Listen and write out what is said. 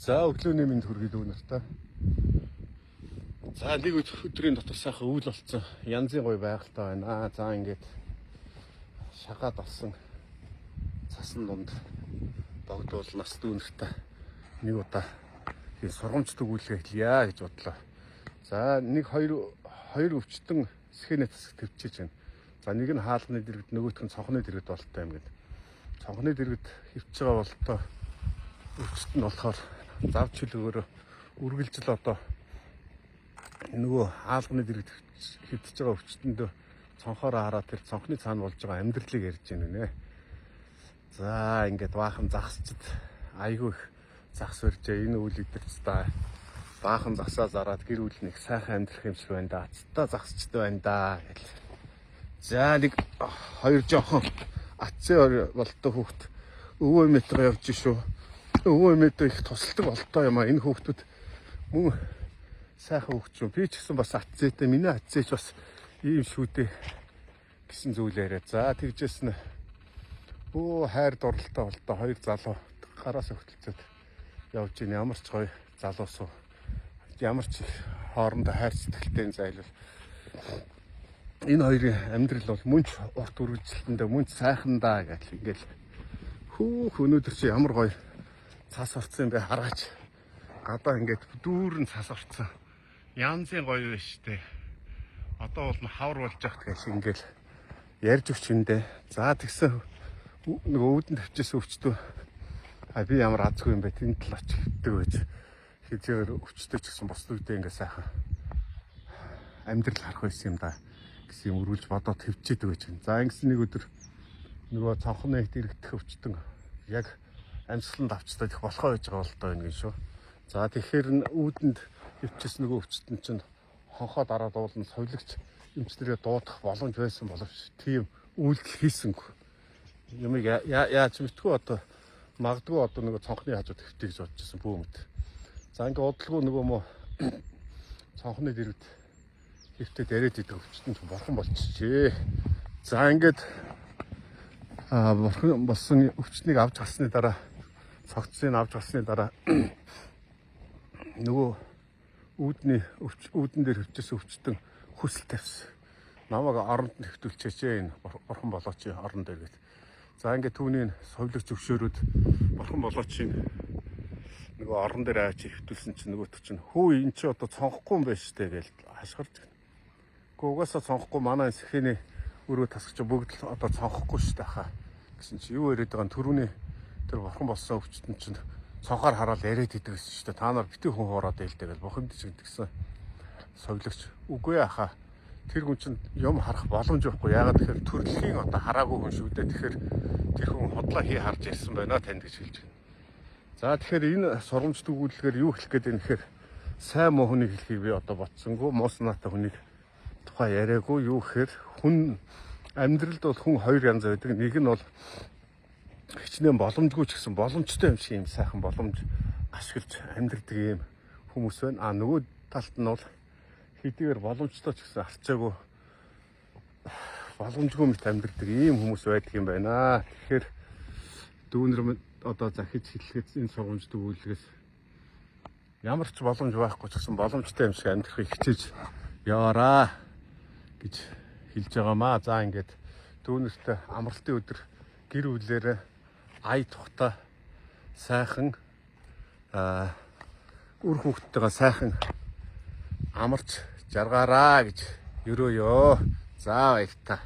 За, өглөөний мэнд хүргэе дүү нартай. За, нэг өдрийн дотор сайхан өвөл болцсон. Янзын гоё байгальтай байна. За, ингээд шагаад олсон цасан дунд догдуулнаас дүү нартай нэг удаа тийм сургамж төгүүлгээ хэлье гэж бодлоо. За, нэг хоёр хоёр өвчтөн сэхэнэ тасаг төвчиж байна. За, нэг нь хаалганы дэргэд, нөгөөх нь цонхны дэргэд болтой юм гээд. Цонхны дэргэд хөвч байгаа болтой өвчт нь болохоор зав чөлөөгөөр үргэлжил одоо нөгөө хаалганы дэргэд хэвтэж байгаа өвчтөнд цонхоор хараад тэр цонхны цаана болж байгаа амьдралыг ярьж байна нэ. За, ингээд баахан загасчд айгүй их загас барьжээ. Энэ үйл идэрч та баахан загсаа зараад гэр бүл нэг сайхан амьдрах юм шиг байна да. Цэцтэй загасчд байна да гэл. За, нэг хоёр жоохон атсын болтой хүүхд өвөө эмээтэйгээ явж шүү. Өвөө эмээтэй их тусалдаг болтой юм а. Энэ хүүхдүүд мөн сайхан хүүхд шүү. Би ч гэсэн бас атцээтэй. Миний атцээч бас ийм шүү дээ гэсэн зүйл яриа. За, тэгжсэн өө хайр дурлалтай болтой хоёр залуу гараас өгтөлцөөд явж гин. Ямар ч гоё залуус уу. Ямар ч их хоорондоо хайр сэтгэлтэй зайлвал энэ хоёрын амьдрал бол мөн ч урт үргэлжилтэндээ мөн ч сайхан даа гэл ингээл хөөх. Өнөөдөр чи ямар гоё цас орцсон юм бэ, хараач. Гадаа ингээд дүүрэн цас орцсон. Янзын гоё байна штэ. Одоо бол хавар болж явахт гэл ингээл ярьж өгч хүндээ. За, тэгсэн нөгөө өвдөнд тавьчихсан өвчтөө а би ямар азгүй юм бэ, тэнд л очих хэвдэг байж хэзээгээр өвчтөө ч гэсэн бус үедээ ингээд сайхан амьдрал харах байсан юм да гэсэн юм өргөлж бодоод хэвчээдэг байж байна. За, ингэсэн нэг өдөр нөгөө цонхны дэрэгдэх өвчтөн яг амьсгаланд авчтаад их болохоо байж байгаа болтой байна гэн шүү. За, тэгэхээр үүдэнд хэвчээсэн нөгөө өвчтөн чинь хонхоо дараад уулан совилогч эмчнэрээ дуудах боломж байсан боловч тийм үйлдэл хийсэнгүй. Юмыг яаж мэдгүй, одоо магадгүй одоо нөгөө цонхны хажууд хэвтээ гэж бодож байсан бүүмэд. За, ингээ удалгүй нөгөө мо цонхны дэргэд хэвтээд яриад идэг өвчтөн ч бурхан болчихжээ. За, ингээд бурхан болсон өвчтнийг авч гарсны дараа, цогцсыг авч гарсны дараа нөгөө үүдний өвч үүдэн дээр хөвчөөс өвчтөн хүсэл тавьсан. Намайг оронд нь хэвтүүлчээч, энэ бурхан болооч орон дээр гэд. За, ингээд түүний совилогч зөвшөөрөөд бурхан болоочийн нөгөө орон дээр авчи хэвтүүлсэн чинь нөгөөт чинь хүү, эн чи одоо цонхгүй юм байна штэ гэж хашгирч. Гэхдээ угаасаа цонхгүй, манай сэхэний өрөө тасгч бүгд л одоо цонхгүй штэ хаа гэсэн чи юу яриад байгаа нь, түрүүний тэр бурхан болсон өвчтөн чинь цонхоор хараад яриад идэг гэсэн штэ, та нар битгий хүн хуураад байлдаа гэж бухимдаж гэдгсэн. Совилогч үгүй ахаа, тэр хүн чинь юм харах боломж байхгүй, яагаад тэгэхээр төрөлхийн одоо хараагүй хүн шүү дээ, тэгэхээр тэр хүн худлаа хий харж ирсэн байна танд гэж хэлж байна. За, тэгэхээр энэ сургамж төгүүлгээр юу хэлэх гээд байна гэхээр сайн муу хүнийг хэлхийг би одоо бодсонгүй, муу санаатай хүнийг тухай яриаггүй. Юу гэхээр хүн амьдралд бол хүн хоёр янз байдаг. Нэг нь бол хичнээн боломжгүй ч гэсэн боломжтой юм шиг юм сайхан боломж ашиглаж амьдрдаг юм хүмүүс байна. А нөгөө талд нь бол хэдийгээр боломжтой ч гэсэн арчаагүй, боломжгүй мэт амьдрдаг ийм хүмүүс байдаг юм байна. Тэгэхээр дүүнер одоо захиж хэлэхэд энэ сургамж төгүүлгээс ямар ч боломж байхгүй ч гэсэн боломжтой юм шиг амьдрахыг хичээж яваараа гэж хэлж байгаамаа. За, ингээд дүүнертэй амралтын өдөр гэр бүлээрээ ая тухтай сайхан үр хүүхдтэйгээ сайхан амарч жаргаараа гэж өрөөё. За, баяртай.